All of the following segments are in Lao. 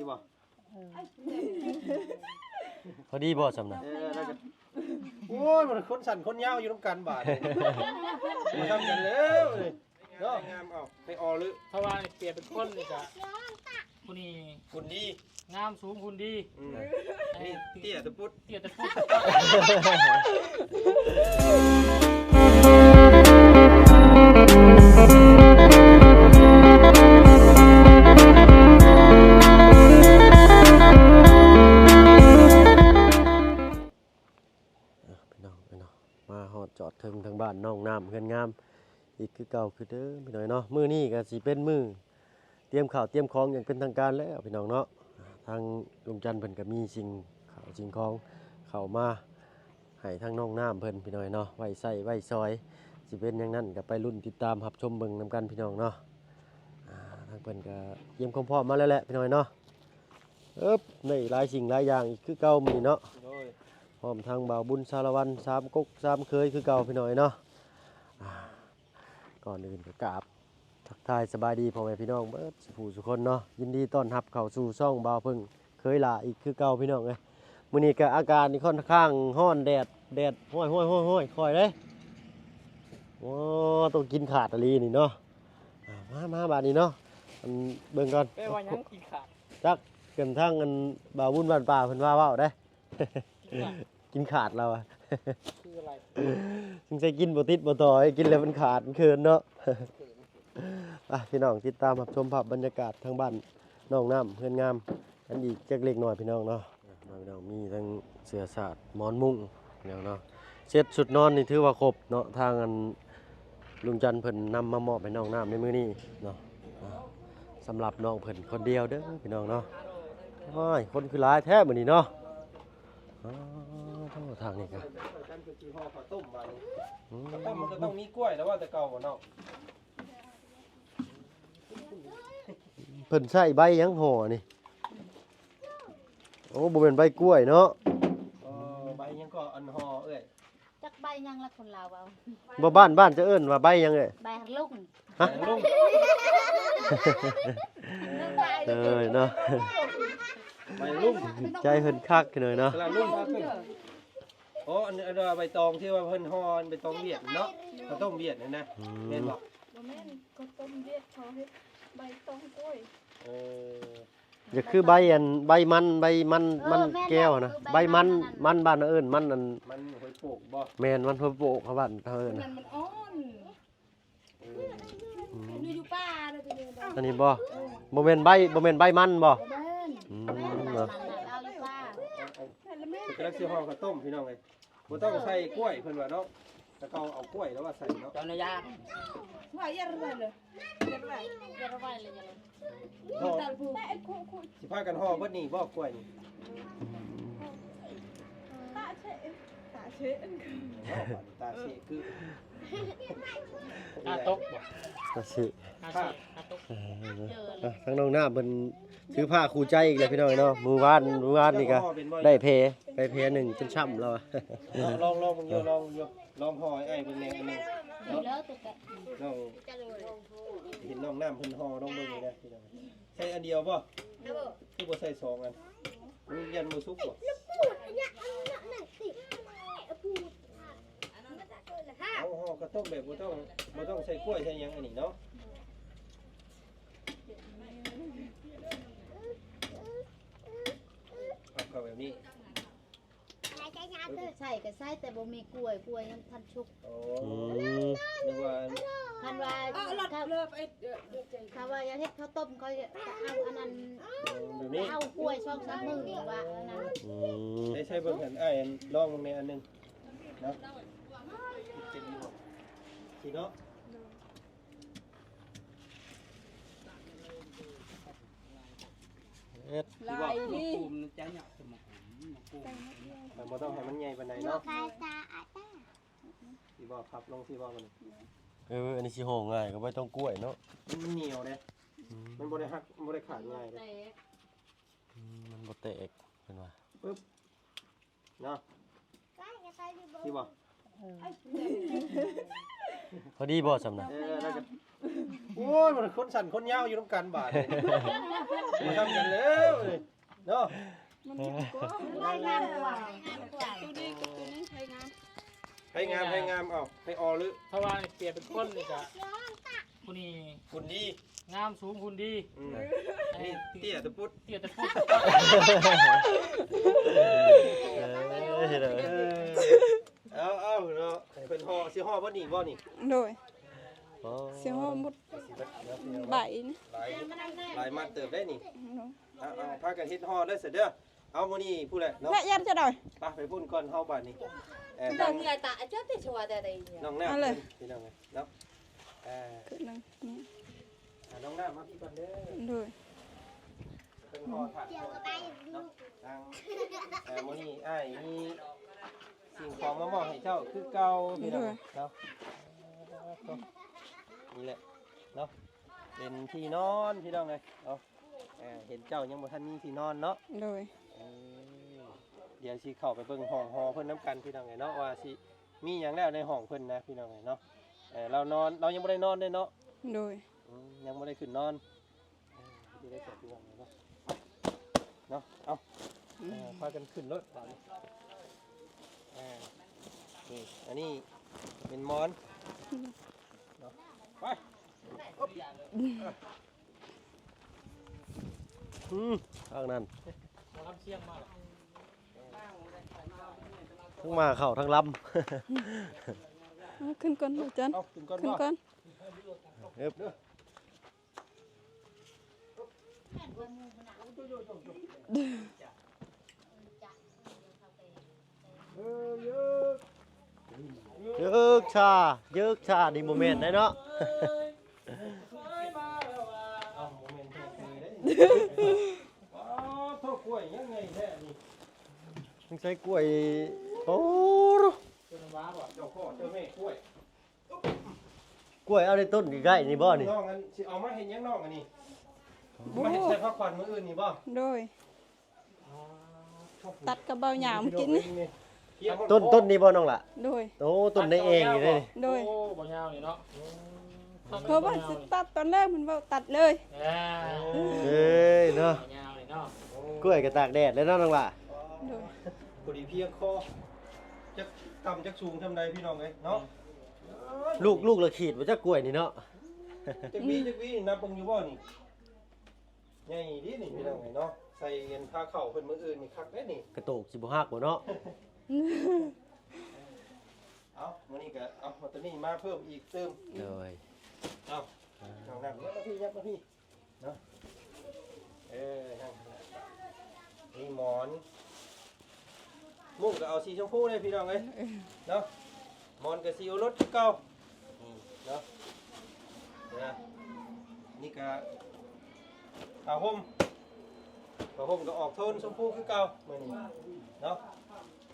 ດີບໍ່? ພໍດີບໍ່ຊ່ຳນັ້ນ? ເອີ ແລ້ວກໍ ໂອ້ຍ ມັນຄົນສັ້ນຄົນຍາວຢູ່ນຳກັນບາດນີ້ ບໍ່ຊ່ຳກັນແລ້ວນີ້ເນາະ. ງາມ ເອົາ ໄປອໍເລີຍ ເພາະວ່າເປັນຄົນນີ້ກະ ຜູ້ນີ້ ຫຸ່ນດີ ງາມ ສູງ ຫຸ່ນດີ. ອືມ ອັນນີ້ເຕ້ຍຕະປຸດ ເຕ້ຍຕະປຸດ. ພີ່ນ້ອງເອີຍເນາະ ມາຮອດຈອດເຖິງທາງບ້ານໜອງນ້ຳເຮືອນງາມອີກຄືເກົ່າຄືເດີມ ພີ່ນ້ອງເນາະ. ມື້ນີ້ກໍຊິເປັນມື້ ຕຽມເຂົ້າຕຽມຂອງຢ່າງເປັນທາງການແລ້ວພີ່ນ້ອງເນາະ. ທາງລຸງຈັນເພິ່ນກໍມີສິ່ງເຂົ້າສິ່ງຂອງເຂົ້າມາໃຫ້ທາງນ້ອງນ້ຳເພິ່ນພີ່ນ້ອງເນາະ ໄວ້ໃຊ້ໄວ້ສອຍ. ຊິເປັນຫຍັງນັ້ນກໍໄປລຸ້ນຕິດຕາມຮັບຊົມເບິ່ງນຳກັນພີ່ນ້ອງເນາະ. ອ່າ ທາງເພິ່ນກໍຕຽມຄວາມພ້ອມມາແລ້ວແຫຼະພີ່ນ້ອງເນາະ. ເອີບ ໄດ້ຫຼາຍສິ່ງຫຼາຍຢ່າງອີກຄືເກົ່າມື້ນີ້ເນາະ. ໂດຍ ພ້ອມທັງບ່າວບຸນສາລະວັນ ສາມກົກສາມເຄີຍຄືເກົ່າພີ່ນ້ອງເນາະ. ອ່າ ກ່ອນອື່ນກໍກາບທັກທາຍສະບາຍດີພໍ່ແມ່ພີ່ນ້ອງເບິດສູ່ຜູ້ສູ່ຄົນເນາະ. ຍິນດີຕ້ອນຮັບເຂົ້າສູ່ຊ່ອງບ່າວເພິ່ງເຄີຍຫຼ້າອີກຄືເກົ່າພີ່ນ້ອງເອີຍ. ມື້ນີ້ກໍອາກາດນີ້ຄ່ອນຂ້າງຮ້ອນ ແດດ ແດດ ຮ້ອຍໆໆໆ ຄ່ອຍເດ້. ໂອ້ ຕ້ອງກິນຂາດອີ່ຫຼີນີ້ເນາະ. ອ່າ ມາ ມາບາດນີ້ເນາະ ອັນ ເບິ່ງກ່ອນ ແປວ່າຫຍັງກິນຂາດ? ຈັກ ເປັນທາງອັນບ່າວບຸນບ້ານປ່າເພິ່ນວ່າເວົ້າເດ້. ກິນຂາດ ກິນຂາດລາວວ່າ ຄືອະໄລ? ສົງໄສກິນບໍ່ຕິດບໍ່ຕໍ່ ກິນແລ້ວມັນຂາດ ມັນເຂີນເນາະ. ອ່ະ ພີ່ນ້ອງຕິດຕາມຮັບຊົມພາບບັນຍາກາດທາງບ້ານໜອງນ້ຳເຮືອນງາມກັນອີກຈັກເລັກນ້ອຍພີ່ນ້ອງເນາະ. ພີ່ນ້ອງ ມີທັງເສື້ອສາດ ໝອນມຸ້ງພີ່ນ້ອງເນາະ. ເຊັດຊຸດນອນນີ້ຖືວ່າຄົບເນາະ ທາງອັນລຸງຈັນເພິ່ນນຳມາມອບໃຫ້ນ້ອງນ້ຳໃນມື້ນີ້ເນາະ. ອ່າ ສຳລັບນ້ອງເພິ່ນຄົນດຽວເດີພີ່ນ້ອງເນາະ. ໂອ້ຍ ຄົນຄືຫຼາຍແທ້ມື້ນີ້ເນາະ. ອໍ ທາງນີ້ກະ ອືມ ເຂົ້າຕົ້ມມັນກໍຕ້ອງມີກ້ວຍແລ້ວວ່າແຕ່ເກົ່າບໍ່ເນາະ. ເພິ່ນໃຊ້ໃບຫຍັງຫໍ່ນີ້? ໂອ້ ບໍ່ແມ່ນໃບກ້ວຍເນາະ. ເອີ ໃບຫຍັງກໍອັນຫໍ່ເອື້ອຍ? ຈັກໃບຫຍັງລະຄົນລາວເວົ້າ. ບໍ່ ບ້ານ ບ້ານເຈົ້າເອີ້ນວ່າໃບຫຍັງເອີຍ? ໃບຫາລຸງ. ຮະ? ເອີຍເນາະ ໃບຫາລຸງ. ໃຈເພິ່ນຄັກເລີຍເນາະ. ໂອ້ ອັນ ອັນວ່າໃບຕອງທີ່ວ່າເພິ່ນຫໍ່ ໃບຕອງຫວຽດເນາະ ເຂົ້າຕົ້ມຫວຽດນັ້ນນະ. ອືມ ແມ່ນບໍ່? ບໍ່ແມ່ນ ເຂົ້າຕົ້ມຫວຽດ ເຂົາເຮັດໃບຕອງກ້ວຍ. ເອີ ຢາກຄືໃບອັນ ໃບມັນ ໃບມັນ ເອີ ມັນແກ້ວນະ. ແມ່ນແຫຼະ ໃບມັນ ມັນບ້ານເອີ້ນມັນອັນ ມັນຫວຍໂປກບໍ່? ແມ່ນ ມັນຫວຍໂປກ ເຂົາບ້ານເຮົາເອີ້ນ ມັນອ່ອນ. ອືມ ຢູ່ ຢູ່ປ່າເດີ ອັນນີ້ບໍ່? ເອີ ບໍ່ແມ່ນໃບ ບໍ່ແມ່ນໃບມັນບໍ່? ບໍ່ແມ່ນ. ອືມ ເອົາຢູ່ປ່າ. ກຳລັງຊິຫໍ່ເຂົ້າຕົ້ມພີ່ນ້ອງເອີຍ. ບໍ່ຕ້ອງໃສ່ກ້ວຍເພິ່ນວ່າເນາະ. ແຕ່ເຂົາເອົາກ້ວຍແລ້ວວ່າໃສ່ເນາະ. ເຈົ້ານາຍາ ວ່າຢ່າໄປເລີຍ ຢ່າໄປ ຢ່າໄປເລີຍ ຢ່າໄປ. ຫໍ່ ຊິພາກັນຫໍ່ເບິດນີ້ບໍ່ ກ້ວຍນີ້? ຕາເຊ ຕາເຊ ຕາເຊຄື ຕາຕົກບໍ່? ຕາເຊ ຕາເຊ ຕາຕົກ. ເອີ ອ່ະ ທາງນ້ອງນ້ຳເພິ່ນ ຖືຜ້າຄູ່ໃຈອີກແລ້ວພີ່ນ້ອງເນາະ. ມື້ວານ ມື້ວານນີ້ກະໄດ້ແພ ໄດ້ແພໜຶ່ງຈົນຊ້ຳແລ້ວ. ລອງ ລອງເບິ່ງຢູ່ ລອງເບິ່ງຢູ່ ລອງຫໍ່ໃຫ້ອ້າຍເບິ່ງແດ່ອັນໜຶ່ງເນາະ. ນ້ອງເຫັນນ້ອງນ້ຳເພິ່ນຫໍ່ ລອງເບິ່ງນີ້ນະພີ່ນ້ອງ. ໃສ່ອັນດຽວບໍ່? ຄືບໍ່ໃສ່ສອງອັນ? ມັນຢ້ານບໍ່ສຸກບໍ່? ເອົາ ຫໍ່ເຂົ້າຕົ້ມແບບບໍ່ຕ້ອງ ບໍ່ຕ້ອງໃສ່ກ້ວຍໃສ່ຫຍັງອັນນີ້ເນາະ. ພັບເຂົ້າແບບນີ້ ໃສ່ກໍໃສ່ ແຕ່ບໍ່ມີກ້ວຍ ກ້ວຍຍັງທັນສຸກ. ໂອ້ ອືມ ນຶກວ່າ ຄັນວ່າ ເອີ ເອີ ເອີ ເອີ ເອີ ຖ້າວ່າຢາກເຮັດເຂົ້າຕົ້ມ ຂ້ອຍຈະເອົາອັນນັ້ນ ແບບນີ້ ເອົາກ້ວຍສອງສາມມື້ວ່າອັນນັ້ນ. ອືມ ໃສ່ ໃສ່ເບິ່ງ ອັນອ້າຍລອງເບິ່ງແດ່ອັນໜຶ່ງເນາະ. ເປັນຢູ່ບໍ່? ຊິເນາະ. ເຮັດ ຫຼາຍນີ້ ມັນບໍ່ຕ້ອງໃຫ້ມັນໃຫຍ່ປານໃດເນາະ. ຊິບໍ່ ພັບລົງຊິບໍ່ມັນ? ເອີ ອັນນີ້ຊິຫໍ່ງ່າຍ ກໍບໍ່ຕ້ອງກ້ວຍເນາະ. ມັນໜຽວເດ້. ອືມ ມັນບໍ່ໄດ້ຫັກ ມັນບໍ່ໄດ້ຂາດງ່າຍເດ້. ອືມ ມັນບໍ່ແຕກ ເພິ່ນວ່າ ປຶບ ເນາະ. ຊິບໍ່? ເອີ ພໍດີບໍ່ຊ່ຳນັ້ນ? ເອີ ແລ້ວກໍ ໂອ້ຍ ມັນຄົນສັ້ນຄົນຍາວຢູ່ນຳກັນບາດນີ້ ບໍ່ຊ່ຳກັນແລ້ວນີ້ເນາະ. ມັນໃຫຍ່ກວ່າ ລາຍງານກວ່າ ໂຕນີ້ກັບໂຕນີ້ໃຜງາມ? ໃຜງາມ ໃຜງາມ ເອົາ ໃຜອໍຫຼື ເພາະວ່າເປັນຄົນນີ້ກະ ຜູ້ນີ້ ຫຸ່ນດີ ງາມ ສູງ ຫຸ່ນດີ ອືມ ອັນນີ້ເຕ້ຍຕະປຸດ ເຕ້ຍຕະປຸດ ເອີ ເອີ ເອົາ ເອົາເນາະ ໃຫ້ເພິ່ນຫໍ່ ຊິຫໍ່ບໍ່ນີ້ ບໍ່ນີ້? ໂດຍ ອໍ ຊິຫໍ່ໝົດໃບນີ້ ຫຼາຍ ຫຼາຍມັດເຕີບໄດ໋ນີ້ ໂດຍ ເອົາ ເອົາ ພາກັນເຮັດຫໍ່ເດີ ເດີ. ເອົາ ມື້ນີ້ພຸ້ນແຫຼະເນາະ ແລະ ຍັນຈະໄດ້ ໄປ ໄປພຸ້ນກ່ອນເຮົາບາດນີ້ ເອີ ເອົາເຫື່ອຕາ ເຈົ້າຕິຊະວາແຕ່ໃດ ນ້ອງນ້ຳ ເອົາເລີຍ ພີ່ນ້ອງເອີຍເນາະ ເອີ ຄືໜຶ່ງນີ້ ອ່າ ນ້ອງນ້ຳມາພີ້ກ່ອນເດີ ໂດຍ ເປັນຫໍ່ຖາດເນາະ ທາງ ເອີ ມື້ນີ້ອ້າຍມີສິ່ງຂອງມາມອບໃຫ້ເຈົ້າຄືເກົ່າ ພີ່ນ້ອງເນາະ ໂດຍ ນີ້ແຫຼະເນາະ ເປັນທີ່ນອນ ພີ່ນ້ອງເອີຍເນາະ. ອ່າ ເຫັນເຈົ້າຍັງບໍ່ທັນມີທີ່ນອນເນາະ ໂດຍ ເອີ ດຽວຊິເຂົ້າໄປເບິ່ງຫ້ອງຫໍ່ເພິ່ນນຳກັນ ພີ່ນ້ອງເອີຍເນາະ ວ່າຊິມີຫຍັງແລ້ວໃນຫ້ອງເພິ່ນນະ ພີ່ນ້ອງເອີຍເນາະ ເອີ ລາວນອນ ລາວຍັງບໍ່ໄດ້ນອນເດ້ເນາະ ໂດຍ ອືມ ຍັງບໍ່ໄດ້ຂຶ້ນນອນ ເອີ ຊິໄດ້ແກ່ພີ່ນ້ອງເນາະ ເນາະ ເອົາ ອືມ ເອີ ພາກັນຂຶ້ນລົດບາດນີ້ ເອີ ນີ້ ອັນນີ້ເປັນໝອນ ອືມ ເນາະ ໄປ ອືມ ທາງນັ້ນ ໝໍລຳຊຽງມາແລ້ວ ທັງມາເຂົ້າທັງລຳ ເອົາ ຂຶ້ນກ່ອນ ອາຈານ ເອົາ ຂຶ້ນກ່ອນ ຂຶ້ນກ່ອນ ເອີບ ເຢິກຊາ ເຢິກຊາ ນີ້ບໍ່ແມ່ນໄດ໋ເນາະ ເອົ້າ ບໍ່ແມ່ນເຈົ້າເຄີຍເດ້ ອໍ ໂທ້ ກ້ວຍຍັງໃຫຍ່ແທ້ນີ້ ຕ້ອງໃຊ້ກ້ວຍ ໂອ້ ເຈົ້າພໍ່ເຈົ້າແມ່ກ້ວຍ ກ້ວຍເອົາໃນຕົ້ນໃກ້ໆນີ້ບໍ່ນີ້ ນ້ອງອັນ ຊິເອົາມາເຮັດຫຍັງນ້ອງອັນນີ້ ມາເຮັດໃສ່ພາຂວັນມື້ອື່ນນີ້ບໍ່ ໂດຍ ຕັດກັບເບົາຫຍ້າມາກິນນີ້ ຕົ້ນ ຕົ້ນນີ້ບໍ່ນ້ອງຫຼ້າ ໂດຍ ໂອ້ ຕົ້ນໃນແອ່ງນີ້ເດ້ ໂດຍ ໂອ້ ເບົາຫຍ້າມນີ້ເນາະ ເພາະວ່າຊິຕັດຕອນແລກເພິ່ນເວົ້າຕັດເລີຍ ເອີຍເນາະ ເບົາຫຍ້າມນີ້ເນາະ ກ້ວຍກໍຕາກແດດແລ້ວເນາະນ້ອງຫຼ້າ ໂດຍ ພໍດີພຽງຄໍ ຈັກຕ່ຳຈັກສູງຊ່ຳໃດພີ່ນ້ອງເອີຍເນາະ ລູກ ລູກລະຂີດບໍ່ຈັກກ້ວຍນີ້ເນາະ ຈັກຫວີ ຈັກຫວີ ນັບເບິ່ງຢູ່ບໍ່ນີ້ ໃຫຍ່ດີນີ້ພີ່ນ້ອງເອີຍເນາະ ໃສ່ເງິນພາເຂົ້າເພິ່ນມື້ອື່ນນີ້ຄັກເດ້ນີ້ ກະໂຕກຊິບໍ່ຫັກບໍ່ເນາະ ເອົາ ມື້ນີ້ກະເອົາໂຕນີ້ມາເພີ່ມອີກຕື່ມ ໂດຍ ເອົາ ອ່າ ນ້ອງນ້ຳ ຍັບມາພີ້ ຍັບມາພີ້ ເນາະ ເອີ ນັ້ນ ມີໝອນ ມຸ້ງກໍເອົາສີຊົມພູເດ້ພີ່ນ້ອງເອີຍ ເນາະ ໝອນກໍສີໂອລົດຄືເກົ່າ ນີ້ເນາະ ເອີ ນີ້ກໍຜ້າຫົ່ມ ຜ້າຫົ່ມກໍອອກໂທນຊົມພູຄືເກົ່າມື້ນີ້ເນາະ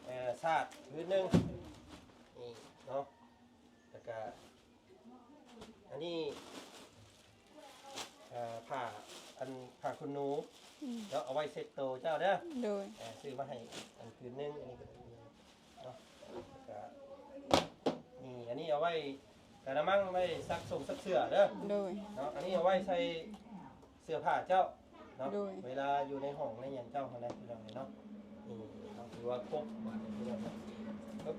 ເອີ ສາດພື້ນໜຶ່ງ ນີ້ເນາະ ແລ້ວກໍ ອັນນີ້ ເອີ ຜ້າ ອັນ ຜ້າຂົນໜູ ອືມ ເນາະ ເອົາໄວ້ເຊັດໂຕເຈົ້າເດີ ໂດຍ ເອີ ຊື້ມາໃຫ້ອັນຄືນໜຶ່ງ ອັນນີ້ກໍເນາະ ແລ້ວກໍ ນີ້ ອັນນີ້ເອົາໄວ້ກະລະມັງ ໄວ້ຊັກສົ້ງຊັກເສື້ອເດີ ໂດຍ ເນາະ ອັນນີ້ເອົາໄວ້ໃສ່ ເສື້ອຜ້າເຈົ້າເນາະ ໂດຍ ເວລາຢູ່ໃນຫ້ອງໃນຫຍັງເຈົ້າຫັ້ນນະ ພີ່ນ້ອງເອີຍເນາະ ນີ້ເນາະ ຖືວ່າຄົບບາດນີ້ພີ່ນ້ອງເນາະ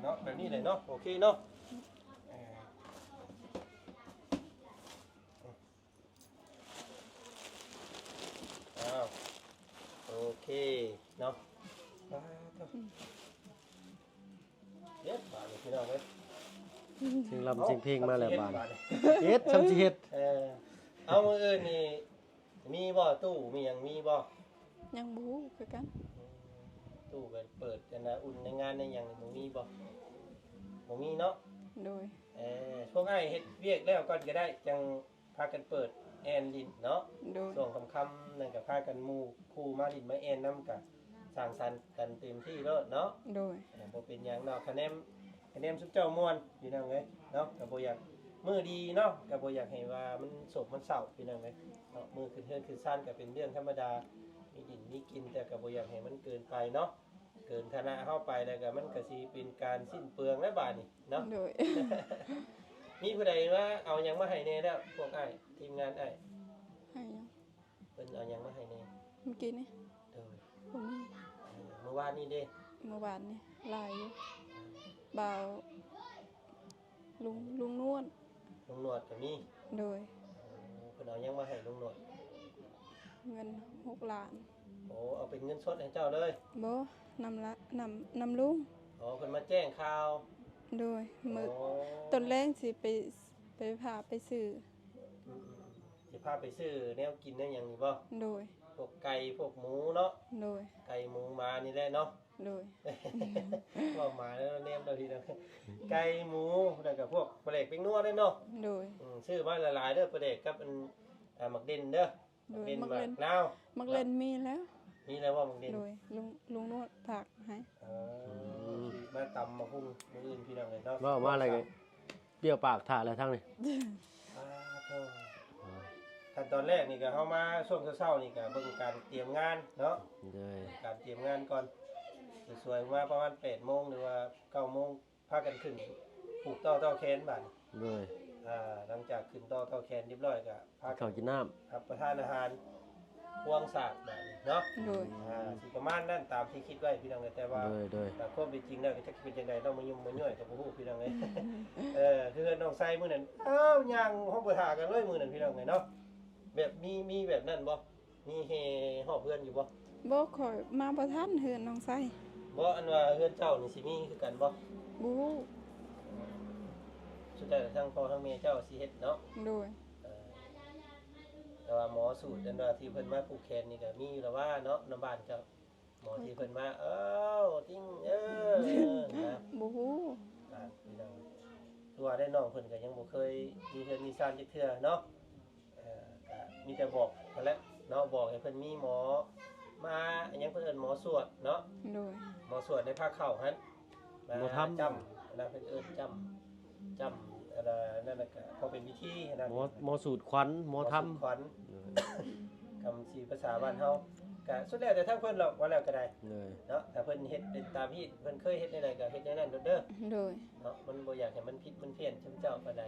ເນາະ ແບບນີ້ແຫຼະເນາະ ໂອເຄເນາະ ເອີ ອ້າວ ໂອເຄເນາະ ປາດໂທ້ ເຮັດບາດນີ້ພີ່ນ້ອງເອີຍ ສຽງລຳສຽງເພງມາແລ້ວບາດນີ້ ເຮັດ ຊ່ຳຊິເຮັດ ເອີ ເອົາ ມື້ອື່ນນີ້ມີບໍ່ ຕູ້ມີຫຍັງມີບໍ່? ຍັງບໍ່ຮູ້ຄືກັນ ອືມ ຕູ້ໄປເປີດອັນນ່າ ອຸ່ນໃນງານໃນຫຍັງນີ້ບໍ່ມີບໍ່? ບໍ່ມີເນາະ ໂດຍ ເອີ ພວກອ້າຍເຮັດວຽກແລ້ວກ່ອນກໍໄດ້ ຈັ່ງ ພາກັນເປີດແອນຫຼິ້ນເນາະ ໂດຍ ຊ່ວງຄ່ຳໆ ນັ້ນກໍພາກັນໝູ່ຄູ່ມາຫຼິ້ນມາແອນນຳ ກໍສັງສັນກັນເຕັມທີ່ໂລດເນາະ ໂດຍ ເອີ ບໍ່ເປັນຫຍັງດອກ ຄະແນນ ຄະແນນຊຸມເຈົ້າມ່ວນພີ່ນ້ອງເອີຍເນາະ ກໍບໍ່ຢາກ ມື້ດີເນາະ ກໍບໍ່ຢາກໃຫ້ວ່າມັນໂສກມັນເສົ້າພີ່ນ້ອງເອີຍເນາະ ມື້ຂຶ້ນເຮືອນຂຶ້ນຊານກໍເປັນເລື່ອງທຳມະດາ ມີດິນມີກິນ ແຕ່ກໍບໍ່ຢາກໃຫ້ມັນເກີນໄປເນາະ ເກີນຖານະເຮົາໄປແລ້ວກໍມັນກໍຊິເປັນການສິ້ນເປືອງແລ້ວບາດນີ້ເນາະ. ໂດຍ ມີຜູ້ໃດມາເອົາຫຍັງມາໃຫ້ແດ່ແລ້ວ ພວກອ້າຍ ທີມງານອ້າຍ? ໃຫ້ຫຍັງ? ເພິ່ນເອົາຫຍັງມາໃຫ້ແດ່? ມື້ກີ້ນີ້? ໂດຍ ບໍ່ມີ. ເອີ ມື້ວານນີ້ເດ? ມື້ວານນີ້ຫຼາຍຢູ່ ບ່າວ ລຸງ ລຸງນວດ. ລຸງນວດກໍມີ? ໂດຍ. ເອີ ເພິ່ນເອົາຫຍັງມາໃຫ້ລຸງນວດ? ເງິນຫົກລ້ານ. ໂອ້ ເອົາເປັນເງິນສົດໃຫ້ເຈົ້າເລີຍ? ບໍ່ ນຳລະ ນຳ ນຳລຸງ. ອໍ ເພິ່ນມາແຈ້ງຂ່າວ? ໂດຍ ມື້ ໂອ້ ຕອນແລງຊິໄປ ໄປພາໄປຊື້. ອືມໆໆ ຊິພາໄປຊື້ແນວກິນແນວຫຍັງນີ້ບໍ່? ໂດຍ. ພວກໄກ່ພວກໝູເນາະ? ໂດຍ. ໄກ່ໝູໝານີ້ແຫຼະເນາະ? ໂດຍ. ເວົ້າມາແລ້ວແນມເນາະພີ່ນ້ອງ ໄກ່ໝູ ແລ້ວກໍພວກປາແດກແປ້ງນົວເດ້ເນາະ? ໂດຍ. ອືມ ຊື້ມາຫຼາຍໆເດີ ປາແດກກັບອັນ ອ່າ ໝາກເດັ່ນເດີ. ໂດຍ. ໝາກເດັ່ນ ໝາກເດັ່ນ ໝາກນາວ. ໝາກເດັ່ນມີແລ້ວ. ມີແລ້ວບໍ່ໝາກເດັ່ນ? ໂດຍ. ລຸງ ລຸງນວດຝາກໃຫ້. ເອີ ອືມ ມາຕຳໝາກຫຸ່ງມື້ອື່ນພີ່ນ້ອງເອີຍເນາະ. ເວົ້າມາແລ້ວກໍ ປ່ຽວປາກຖ້າແລ້ວທັງນີ້. ອ່າ ໂທ້ ອ່າ ຂັ້ນຕອນແລກນີ້ກໍເຮົາມາຊ່ວງເຊົ້າໆນີ້ກໍເບິ່ງການຕຽມງານເນາະ. ໂດຍ. ການຕຽມງານກ່ອນ ສວຍໆມາປະມານແປດໂມງ ຫຼືວ່າເກົ້າໂມງ ພາກັນຂຶ້ນຜູກຕໍ່ຕໍ່ແຂນບາດນີ້. ໂດຍ. ອ່າ ຫຼັງຈາກຂຶ້ນຕໍ່ຕໍ່ແຂນຮຽບຮ້ອຍກໍພາກັນ ເຂົ້າກິນນ້ຳ ຮັບປະທານອາຫານ ຄວງສາກບາດນີ້ເນາະ. ໂດຍ. ອ່າ ຊິປະມານນັ້ນຕາມທີ່ຄິດໄວ້ພີ່ນ້ອງເອີຍ ແຕ່ວ່າ ໂດຍ ໂດຍ ແຕ່ຄວາມເປັນຈິງແລ້ວກໍຈັກຊິເປັນຈັ່ງໃດເນາະ ມາຫຍຸ້ມມາຍ້ອຍກໍບໍ່ຮູ້ພີ່ນ້ອງເອີຍ. ເອີ ຄືເຮືອນນ້ອງໄຊມື້ນັ້ນ ອ້າວ ຍ່າງຮອດບໍ່ຖ້າກັນເລີຍມື້ນັ້ນພີ່ນ້ອງເອີຍເນາະ. ແບບມີ ມີແບບນັ້ນບໍ່? ມີແຫ່ຮອບເຮືອນຢູ່ບໍ່? ບໍ່ ຂ້ອຍມາບໍ່ທັນເຮືອນນ້ອງໄຊ. ບໍ່ ອັນວ່າເຮືອນເຈົ້ານີ້ຊິມີຄືກັນບໍ່? ບໍ່ຮູ້. ສຸດທ້າຍທາງພໍ່ທາງແມ່ເຈົ້າຊິເຮັດເນາະ? ໂດຍ. ເອີ ແຕ່ວ່າໝໍສູດ ອັນວ່າທີ່ເພິ່ນມາຜູກແຂນນີ້ກໍມີຢູ່ລະວ່າເນາະ ນຳບ້ານເຈົ້າ? ໝໍທີ່ເພິ່ນມາ ເອີ ຕິງ ເອີ ນະ ບໍ່ຮູ້. ອ່າ ພີ່ນ້ອງ ຄືວ່າໄດ້ ນ້ອງເພິ່ນກໍຍັງບໍ່ເຄີຍມີເຮືອນມີຊານຈັກເທື່ອເນາະ. ເອີ ກໍມີແຕ່ບອກຫັ້ນແຫຼະເນາະ ບອກໃຫ້ເພິ່ນມີໝໍມາ ຫຍັງເພິ່ນເອີ້ນໝໍສວດເນາະ? ໂດຍ. ໝໍສວດໃນພາເຂົ້າຫັ້ນ ໝໍທຳ ຈ້ຳ ອັນນັ້ນເພິ່ນເອີ້ນຈ້ຳ ຈ້ຳ ອັນນັ້ນ ອັນນັ້ນກໍພໍເປັນພິທີຫັ້ນນະ ໝໍ ໝໍສູດຂວັນ ໝໍທຳ ໝໍສູດຂວັນ. ໂດຍ. ຄຳສີພາສາບ້ານເຮົາ ກໍສຸດແລ້ວແຕ່ທາງເພິ່ນດອກ ວ່າແລ້ວກໍໄດ້. ໂດຍ. ເນາະ ຖ້າເພິ່ນເຮັດເປັນຕາມຮີດ ເພິ່ນເຄີຍເຮັດແນວໃດກໍເຮັດແນວນັ້ນໂລດເດີ. ໂດຍ. ເນາະ ມັນບໍ່ຢາກໃຫ້ມັນຜິດມັນພຽນຊຸມເຈົ້າປານໃດ.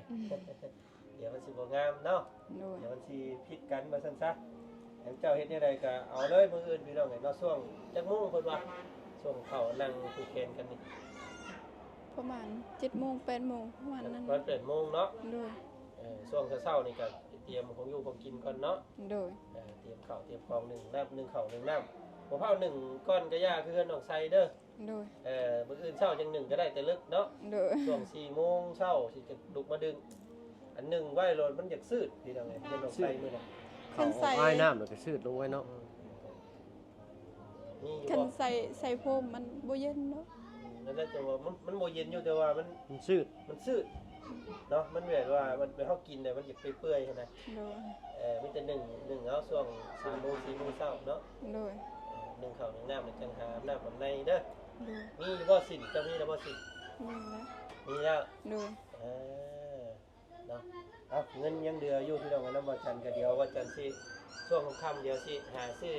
ດຽວມັນຊິບໍ່ງາມເນາະ. ໂດຍ. ດຽວມັນຊິຜິດກັນວ່າຊັ້ນຊະ. ໃຫ້ເຈົ້າເຮັດແນວໃດກໍເອົາເລີຍມື້ອື່ນພີ່ນ້ອງເອີຍເນາະ. ຊ່ວງຈັກໂມງເພິ່ນວ່າ ຊ່ວງເຂົານັ່ງຜູກແຂນກັນນີ້? ປະມານເຈັດໂມງ ແປດໂມງ ປະມານນັ້ນ. ປະມານແປດໂມງເນາະ. ໂດຍ. ເອີ ຊ່ວງເຊົ້າໆນີ້ກໍຕຽມຂອງຢູ່ຂອງກິນກ່ອນເນາະ. ໂດຍ. ເອີ ຕຽມເຂົ້າຕຽມຂອງ ໜຶ້ງນ້ຳ ໜຶ້ງເຂົ້າໜຶ້ງນ້ຳ ບໍ່ພ້າວໜຶ້ງກ່ອນກໍຢ່າ ຄືເຮືອນນ້ອງໄຊເດີ. ໂດຍ. ເອີ ມື້ອື່ນເຊົ້າຈັ່ງໜຶ້ງກໍໄດ້ແຕ່ເລິກເນາະ. ໂດຍ. ຊ່ວງສີ່ໂມງເຊົ້າຊິຈະລຸກມາດຶງ ອັນໜຶ້ງໄວ້ໂລດ ມັນຢາກຊືດ ພີ່ນ້ອງເອີຍ ເຮືອນນ້ອງໄຊມື້ນັ້ນ. ເຂົ້າອອກອ້າຍນ້ຳແລ້ວກໍຊືດລົງໄວ້ເນາະ. ອືມ ມີຢູ່ບໍ່? ຄັນໃສ່ ໃສ່ໂຟມມັນບໍ່ເຢັນເນາະ. ອືມ ນັ້ນແຫຼະ ຈັ່ງວ່າມັນ ມັນບໍ່ເຢັນຢູ່ ແຕ່ວ່າມັນ ມັນຊືດ ມັນຊືດເນາະ. ມັນແບບວ່າມັນ ເຮົາກິນແລ້ວມັນຢາກເປື່ອຍໆຫັ້ນນະ. ໂດຍ. ເອີ ມີແຕ່ໜຶ້ງ ໜຶ້ງເອົາຊ່ວງສາມໂມງ ສີ່ໂມງເຊົ້າເນາະ. ໂດຍ. ເອີ ໜຶ້ງເຂົ້າໜຶ້ງນ້ຳ ແລ້ວຈັ່ງຫາອາບນ້ຳອາບໃນເດີ. ໂດຍ. ມີຢູ່ບໍ່ສິ້ນ? ເຈົ້າມີແລ້ວບໍ່ສິ້ນ? ມີແລ້ວ. ມີແລ້ວ. ໂດຍ. ເອີ ເນາະ. ເອົາ ເງິນຍັງເຫຼືອຢູ່ພີ່ນ້ອງເອີຍ ນຳບ່າວຈັນ ກໍດຽວບ່າວຈັນຊິ ຊ່ວງຄ່ຳໆ ດຽວຊິຫາຊື້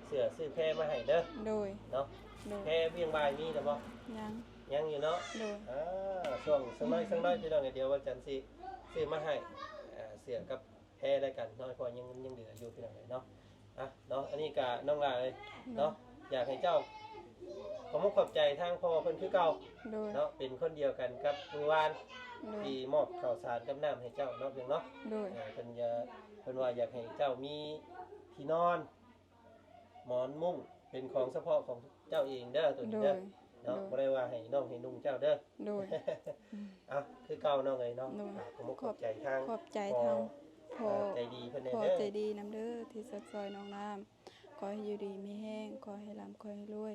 ເສື້ອຊື້ແພມາໃຫ້ເດີ. ໂດຍ. ເນາະ. ໂດຍ. ແພວຽງບ່າຍມີແລ້ວບໍ່? ຍັງ. ຍັງຢູ່ເນາະ. ໂດຍ. ອ່າ ຊ່ວງສັກໜ້ອຍ ສັກໜ້ອຍພີ່ນ້ອງເອີຍ ດຽວບ່າວຈັນຊິຊື້ມາໃຫ້ ອ່າ ເສື້ອກັບແພແລ້ວກັນເນາະ ເພາະຍັງ ຍັງເຫຼືອຢູ່ພີ່ນ້ອງເອີຍເນາະ. ອ່ະ ເນາະ ອັນນີ້ກະນ້ອງຫຼ້າເອີຍ ໂດຍ ເນາະ ຢາກໃຫ້ເຈົ້າຂອບມຸກຂອບໃຈທາງພໍ່ເພິ່ນຄືເກົ່າ ໂດຍ ເນາະ ເປັນຄົນດຽວກັນກັບມື້ວານ ໂດຍ ທີ່ມອບເຂົ້າສານກັບນ້ຳໃຫ້ເຈົ້າເນາະ ພຽງເນາະ ໂດຍ ເອີ ເພິ່ນຢາ ເພິ່ນວ່າຢາກໃຫ້ເຈົ້າມີທີ່ນອນ ໝອນມຸ້ງເປັນຂອງສະເພາະຂອງເຈົ້າເອງເດີ ໂຕນີ້ເດີ ໂດຍ ເນາະ ໂດຍ ບໍ່ໄດ້ວ່າໃຫ້ນ້ອງໃຫ້ນຸ່ງເຈົ້າເດີ ໂດຍ ເອົາ ຄືເກົ່ານ້ອງເອີຍເນາະ ໂດຍ ຂອບມຸກຂອບໃຈທາງ ຂອບໃຈທາງພໍ່ ພໍ່ ເອີ ໃຈດີເພິ່ນແດ່ເດີ ພໍ່ໃຈດີນຳເດີ ທີ່ສະຊ່ອຍນ້ອງນ້ຳ ຂໍໃຫ້ຢູ່ດີມີແຮງ ຂໍໃຫ້ລ່ຳ ຂໍໃຫ້ລວຍ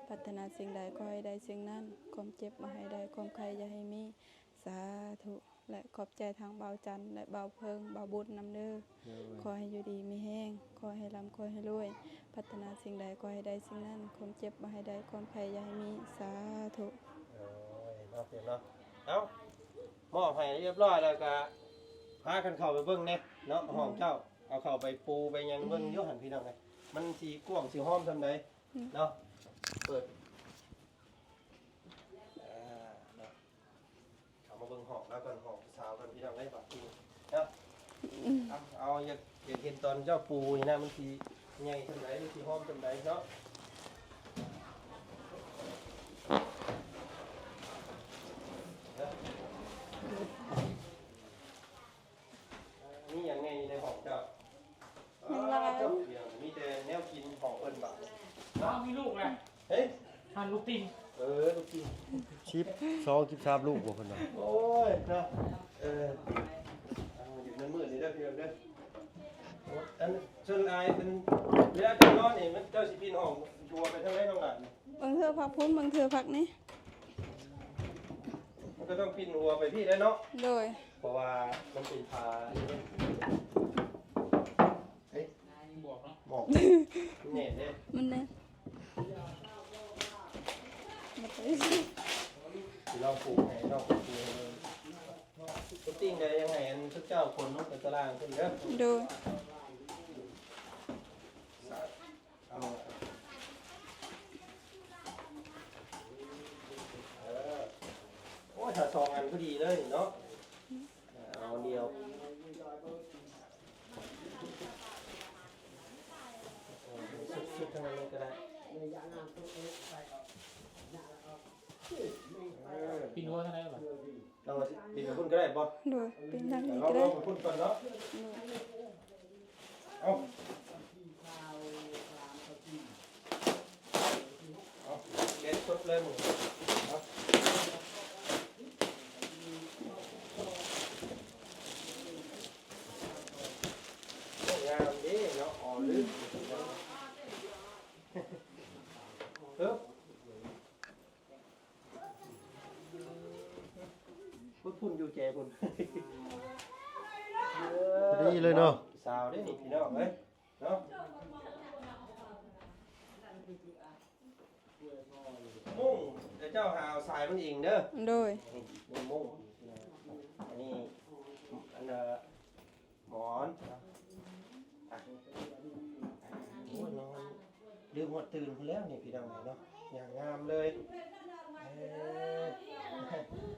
ປາດຖະໜາສິ່ງໃດຂໍໃຫ້ໄດ້ສິ່ງນັ້ນ ຄວາມເຈັບບໍ່ໃຫ້ໄດ້ ຄວາມໄຂ້ຢ່າໃຫ້ມີ ສາທຸ ແລະ ຂອບໃຈທາງບ່າວຈັນ ແລະ ບ່າວເພິງ ບ່າວບຸນນຳເດີ ໂດຍ ຂໍໃຫ້ຢູ່ດີມີແຮງ ຂໍໃຫ້ລ່ຳ ຂໍໃຫ້ລວຍ ປາດຖະໜາສິ່ງໃດຂໍໃຫ້ໄດ້ສິ່ງນັ້ນ ຄວາມເຈັບບໍ່ໃຫ້ໄດ້ ຄວາມໄຂ້ຢ່າໃຫ້ມີ ສາທຸ ໂດຍ ເນາະ ເນາະ ເອົາ ມອບໃຫ້ຮຽບຮ້ອຍແລ້ວກະພາກັນເຂົ້າໄປເບິ່ງແດ່ເນາະ ອືມ ຫ້ອງເຈົ້າ ເອົາເຂົ້າໄປປູໄປຫຍັງເບິ່ງຢູ່ຫັ້ນ ພີ່ນ້ອງເອີຍ ມັນຊິກວ້າງຊິຫອມສ່ຳໃດ ເນາະ ເປີດ ເບິ່ງຫ້ອງລາວກ່ອນ ຫ້ອງຜູ້ສາວກ່ອນ ພີ່ນ້ອງເອີຍ ບາດນີ້ເນາະ. ເອົາ ເອົາ ຢາກ ຢາກເຫັນຕອນເຈົ້າປູນີ້ນະ ມັນຊິໃຫຍ່ສ່ຳໃດ ມັນຊິຫອມສ່ຳໃດເນາະ. ມີຫຍັງແດ່ຢູ່ໃນຫ້ອງເຈົ້າ? ຍັງຫຼາຍ ເຈົ້າ ມີແຕ່ແນວກິນຂອງເພິ່ນບາດ. ເອົາ ມີລູກແລ້ວ. ເຮີ້ຍ ຫັ້ນລູກຕິ່ງ. ເອີ ລູກຕິ່ງ ສິບສອງ ສິບສາມລູກບໍ່ ເພິ່ນວ່າ. ໂອ້ຍເນາະ. ເອີ ເອົາ ຢູ່ໃນມື້ນີ້ເດີພີ່ນ້ອງເດີ. ອັນ ສ່ວນຫຼາຍເປັນ ເວລາເຈົ້ານອນນີ້ ມັນ ເຈົ້າຊິປິ່ນຫ້ອງຫົວໄປທາງໃດນ້ອງຫຼານ? ບາງເທື່ອພັກພຸ້ນ ບາງເທື່ອພັກນີ້. ມັນກໍຕ້ອງປິ່ນຫົວໄປພີ້ແຫຼະເນາະ. ໂດຍ. ເພາະວ່າມັນເປັນຜ້າ ເອີຍ ໝອກເນາະ ໝອກ ແໜ້ນເດ້ ມັນແໜ້ນ. ຊິລອງປູໃຫ້ ລອງປູໃຫ້ເບິ່ງ. ຕົວຈິງກໍຍັງໃຫ້ອັນເຈົ້າຂົນລົງໄປຕາລາງພຸ້ນເດີ. ໂດຍ. ເອົາ ເອີ ໂອ້ຍ ຖ້າສອງອັນພໍດີເລີຍນີ້ເນາະ. ເອົາອັນດຽວ ສຸດໆ ທັງນັ້ນເລີຍກໍໄດ້. ເອີ ປີນຫົວເທົ່າໃດລະ? ເອົາ ປີນໄປພຸ້ນກໍໄດ້ບໍ່? ໂດຍ ປີນທາງນີ້ກໍໄດ້. ລອງໄປພຸ້ນກ່ອນເນາະ. ໂດຍ. ເອົາ ເອົາ ແກະສົດເລີຍມື້ນີ້ເນາະ. ງາມເດ້ເນາະ ອໍ ລຶກ ເອີ. ພຸ້ນ ພຸ້ນ ຢູ່ແຈພຸ້ນ. ພໍດີເລີຍເນາະ ສາວເດ້ນີ້ ພີ່ນ້ອງເອີຍເນາະ. ມຸ້ງ ແຕ່ເຈົ້າຫາເອົາສາຍມັນເອງເດີ. ໂດຍ. ນີ້ ມຸ້ງ ອັນນີ້ ອັນ ເອີ ໝອນ ໂອ້ຍ ນອນ ລືມຮອດຕື່ນພຸ້ນແລ້ວນີ້ ພີ່ນ້ອງເອີຍເນາະ. ຢ່າງງາມເລີຍ. ເອີ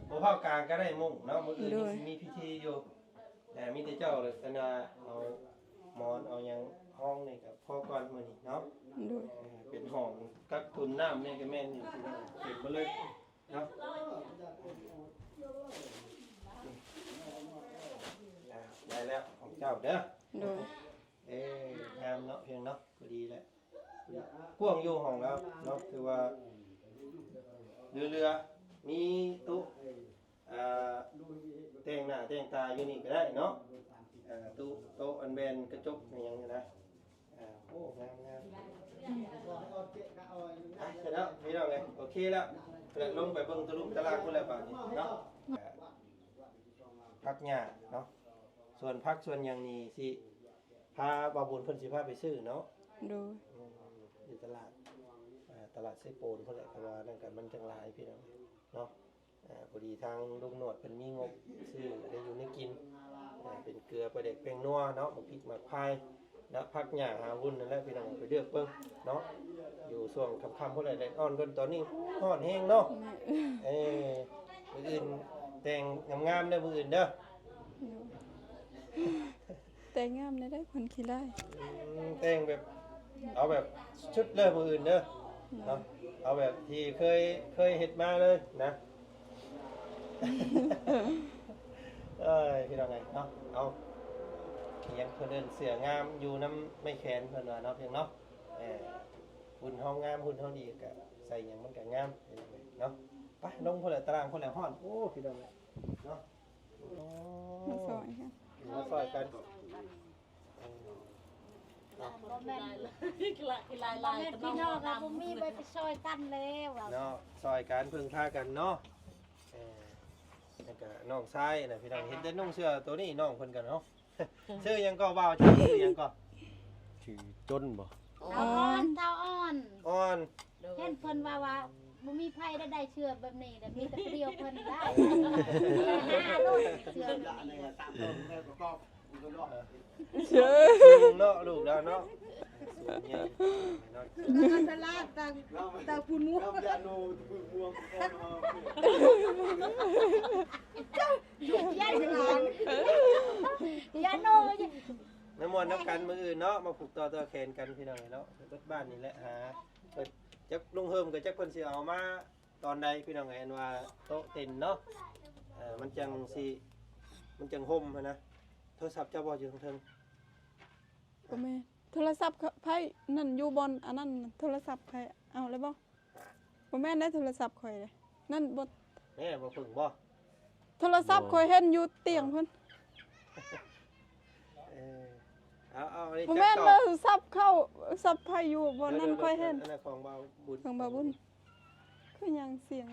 ບໍ່ເວົ້າກາງກໍໄດ້ມຸ້ງເນາະ. ມື້ອື່ນ ໂດຍ ມີ ມີພິທີຢູ່. ແຕ່ມີແຕ່ເຈົ້າ ອັນນ່າ ເອົາໝອນເອົາຫຍັງຮອງນີ້ກໍພໍກ່ອນມື້ນີ້ເນາະ. ໂດຍ. ເອີ ເປັນຫ້ອງກັກຕຸນນ້ຳນີ້ກໍແມ່ນຢູ່ ເຕັມໝົດເລີຍ. ເນາະ ອ່າ ໄດ້ແລ້ວຂອງເຈົ້າເດີ. ໂດຍ. ເອີ ງາມເນາະ ພຽງເນາະ ພໍດີແຫຼະ ກວ້າງຢູ່ຫ້ອງລາວເນາະ. ຖືວ່າເຫຼືອໆ ມີໂຕະ ອ່າ ແຕ່ງໜ້າແຕ່ງຕາຢູ່ນີ້ກໍໄດ້ເນາະ. ອ່າ ໂຕະ ໂຕະອັນແບນກະຈົກອີ່ຫຍັງນີ້ນະ. ອ່າ ໂອ້ ງາມໆ ອ່ະ ຊະເນາະ ພີ່ນ້ອງເອີຍ. ໂອເຄແລ້ວ ແລ້ວລົງໄປເບິ່ງຕະລຸມຕະລາງພຸ້ນແຫຼະບາດນີ້ເນາະ. ອ່າ ຜັກຫຍ້າເນາະ ສ່ວນຜັກສ່ວນຫຍັງນີ້ຊິພາ ບ່າວບຸນເພິ່ນຊິພາໄປຊື້ເນາະ. ໂດຍ. ອືມ ຢູ່ຕະຫຼາດ ອ່າ ຕະຫຼາດເຊໂປນພຸ້ນແຫຼະ ເພາະວ່ານັ້ນກໍມັນຈັ່ງຫຼາຍ ພີ່ນ້ອງເນາະ. ອ່າ ພໍດີທາງລຸງໜວດເພິ່ນມີງົບຊື້ໄດ້ຢູ່ໄດ້ກິນ ອ່າ ເປັນເກືອ ປາແດກ ແປ້ງນົວເນາະ ໝາກພິກໝາກພາຍເນາະ ຜັກຫຍ້າຫາວຸ່ນນັ້ນແຫຼະ ພີ່ນ້ອງ ໄປເລືອກເບິ່ງເນາະ. ຢູ່ຊ່ວງຄ່ຳໆ ພຸ້ນແຫຼະ ແດດອ່ອນກ່ອນ ຕອນນີ້ຮ້ອນແຮງເນາະ. ແມ່ນ. ເອີ ມື້ອື່ນແຕ່ງງາມໆ ເດີ ມື້ອື່ນເດີ. ໂດຍ. ແຕ່ງງາມແດ່ເດີ ຄົນຂີ້ຮ້າຍ. ອືມ ແຕ່ງແບບ ເອົາແບບຊຸດເລີຍມື້ອື່ນເດີ ເນາະ. ເອົາແບບທີ່ເຄີຍ ເຄີຍເຮັດມາເລີຍນະ. ເອີຍ ພີ່ນ້ອງເອີຍເນາະ. ເອົາ ຫຍັງເພິ່ນເອີ້ນເສື້ອງາມຢູ່ນຳໄມ້ແຂນເພິ່ນວ່າເນາະ ພຽງເນາະ. ເອີ ຫຸ່ນເຮົາງາມ ຫຸ່ນເຮົາດີ ກະໃສ່ຫຍັງມັນກະງາມ ພີ່ນ້ອງເອີຍເນາະ. ໄປລົງພຸ້ນແຫຼະ ຕາລາງພຸ້ນແຫຼະ ຮ້ອນ. ໂອ້ ພີ່ນ້ອງເອີຍເນາະ. ມາຊ່ອຍກັນ ມາຊ່ອຍກັນ. ບໍ່ແມ່ນ ບໍ່ແມ່ນພີ່ນ້ອງ ບໍ່ມີໄປ ໄປຊ່ອຍກັນແລ້ວເນາະ. ຊ່ອຍກັນ ເພິ່ງພາກັນເນາະ. ເອີ ແລ້ວກະນ້ອງຊາຍນະ ພີ່ນ້ອງ ເຫັນແຕ່ນຸ່ງເສື້ອໂຕນີ້ ນ້ອງເພິ່ນກະເນາະ. ຊື່ຫຍັງກໍ ບ່າວ ເຈົ້າຊື່ຫຍັງກໍ? ຊື່ຈົນບໍ່? ຕາອ່ອນ ຕາອ່ອນ ອ່ອນ. ໂດຍ. ເຫັນເພິ່ນວ່າ ວ່າບໍ່ມີໃຜໄດ້ ໄດ້ເສື້ອແບບນີ້ ແລ້ວມີແຕ່ຜູ້ດຽວເພິ່ນໄດ້ ຫ້າໂລດເສື້ອແບບນີ້. ເຊີ ສູງເນາະ ລູກລາວເນາະ ສູ ໃຫຍ່ເນາະ ຕາສະຫຼາດ ຕາ ຕາປູນມ່ວງ ລຳຢາໂນ ປຶກມ່ວງ ຍາຍສະຫຼາດ ຍາໂນ ມາມ່ວນນຳກັນມື້ອື່ນເນາະ ມາຜູກຕໍ່ຕໍ່ແຂນກັນ ພີ່ນ້ອງເອີຍເນາະ ເບິດບ້ານນີ້ແຫຼະ ຫາເພິ່ນ ຈັກລຸງເຮີມກໍຈັກເພິ່ນຊິເອົາມາ ຕອນໃດພີ່ນ້ອງເອີຍ ອັນວ່າໂຕະເຕັນເນາະ ເອີ ມັນຈັ່ງຊິ ມັນຈັ່ງຮົ່ມຫັ້ນນະ ໂທລະສັບເຈົ້າບໍ່ຢູ່ເທິງໆ? ບໍ່ແມ່ນ ໂທລະສັບໃຜນັ້ນ ຢູ່ບ່ອນອັນນັ້ນ ໂທລະສັບໃຜເອົາແລ້ວບໍ່? ບໍ່ແມ່ນເດ້ ໂທລະສັບຂ້ອຍເດ້ ນັ້ນບໍ່ ແມ່ນບໍ່ເພິ່ງບໍ່? ໂທລະສັບຂ້ອຍເຫັນຢູ່ຕຽງພຸ້ນ ເອີ ເອົາ ເອົາ ອັນນີ້ ບໍ່ແມ່ນ ຈັກຕໍ່ ໂທລະສັບເຂົາ ສັບໃຜຢູ່ບ່ອນນັ້ນ ຂ້ອຍເຫັນ ອັນນັ້ນຂອງບ່າວບຸນ ຂອງບ່າວບຸນ ຄືຫຍັງສຽງ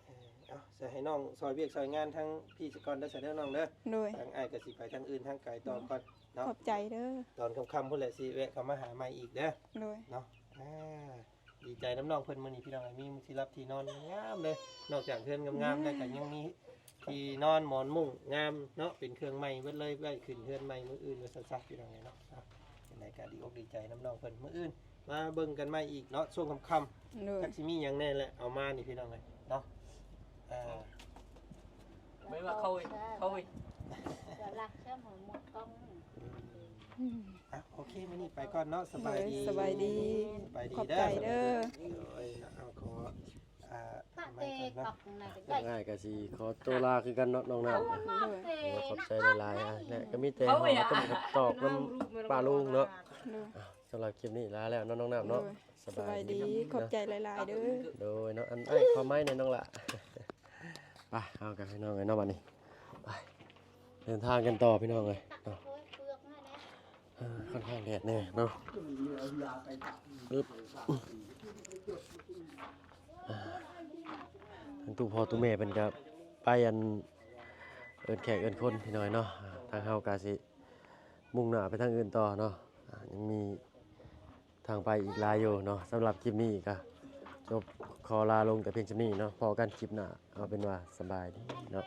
ເອີ ເອົາ ໃສ່ໃຫ້ນ້ອງຊ່ອຍວຽກຊ່ອຍງານທາງພີ້ສະກ່ອນເດີ ຊະເດີນ້ອງເດີ ໂດຍ ທາງອ້າຍກໍຊິໄປທາງອື່ນທາງໄກຕໍ່ກ່ອນເນາະ ຂອບໃຈເດີ ຕອນຄ່ຳໆພຸ້ນແຫຼະ ຊິແວະເຂົ້າມາຫາໃໝ່ອີກເດີ ໂດຍ ເນາະ ອ່າ ດີໃຈນຳນ້ອງເພິ່ນ ມື້ນີ້ພີ່ນ້ອງເອີຍ ມີທີ່ຫຼັບທີ່ນອນງາມເລີຍ ນອກຈາກເຮືອນງາມໆແລ້ວ ກໍຍັງມີທີ່ນອນໝອນມຸ້ງງາມເນາະ ເປັນເຄື່ອງໃໝ່ເບິດເລີຍ ໄວ້ຂຶ້ນເຮືອນໃໝ່ມື້ອື່ນວ່າຊັ້ນຊະ ພີ່ນ້ອງເອີຍເນາະ ອ່ະ ຈັ່ງໃດກໍດີອົກດີໃຈນຳນ້ອງເພິ່ນ ມື້ອື່ນມາເບິ່ງກັນໃໝ່ອີກເນາະ ຊ່ວງຄ່ຳໆ ໂດຍ ຈັກຊິມີຫຍັງແດ່ແຫຼະ ເອົາມານີ້ພີ່ນ້ອງເອີຍເນາະ ເອີ ໄປວ່າເຂົາເອີຍ ເຂົາເອີຍ ສະຫຼັກຊະໝົດກ້ອງ ອືມ ອ່ະ ໂອເຄ ມື້ນີ້ໄປກ່ອນເນາະ ສະບາຍດີ ໂດຍ ສະບາຍດີ ສະບາຍດີ ຂອບໃຈເດີ ໂດຍ ເອົາ ຂໍ ອ່າ ປະເຕກອກນະ ອ້າຍກໍຊິຂໍຕົວລາຄືກັນເນາະ ນ້ອງນ້ຳ ໂດຍ ຂອບໃຈຫຼາຍໆ ອ່ະ ແລະກໍມີແຕ່ເຮົາກໍຕ້ອງກັບຕອກນຳປ້າລຸງເນາະ ໂດຍ ອ່ະ ສຳລັບຄລິບນີ້ລາແລ້ວເນາະ ນ້ອງນ້ຳເນາະ ໂດຍ ສະບາຍດີ ສະບາຍດີ ຂອບໃຈຫຼາຍໆເດີ ໂດຍເນາະ ອັນອ້າຍຂໍໄມ້ແດ່ນ້ອງຫຼ້າ ໄປ ເຮົາກັບພີ່ນ້ອງເອີຍເນາະ ບັດນີ້ ໄປ ເດີນທາງກັນຕໍ່ພີ່ນ້ອງເອີຍເນາະ ເອີ ຄ່ອນຂ້າງແດດແດ່ເນາະ ປຶບ ອ່າ ທາງຕູ້ພໍ່ຕູ້ແມ່ເພິ່ນກໍໄປ ອັນ ເອີ້ນແຂກເອີ້ນຄົນພີ່ນ້ອງເນາະ ອ່າ ທາງເຮົາກໍຊິມຸ່ງໜ້າໄປທາງອື່ນຕໍ່ເນາະ ອ່າ ຍັງມີ ທາງໄປອີກຫຼາຍຢູ່ເນາະ ສຳລັບຄລິບນີ້ກໍຈົບ ຂໍລາລົງແຕ່ພຽງສ່ຳນີ້ເນາະ ພໍ້ກັນຄລິບໜ້າ ເອົາເປັນວ່າສະບາຍດີເນາະ.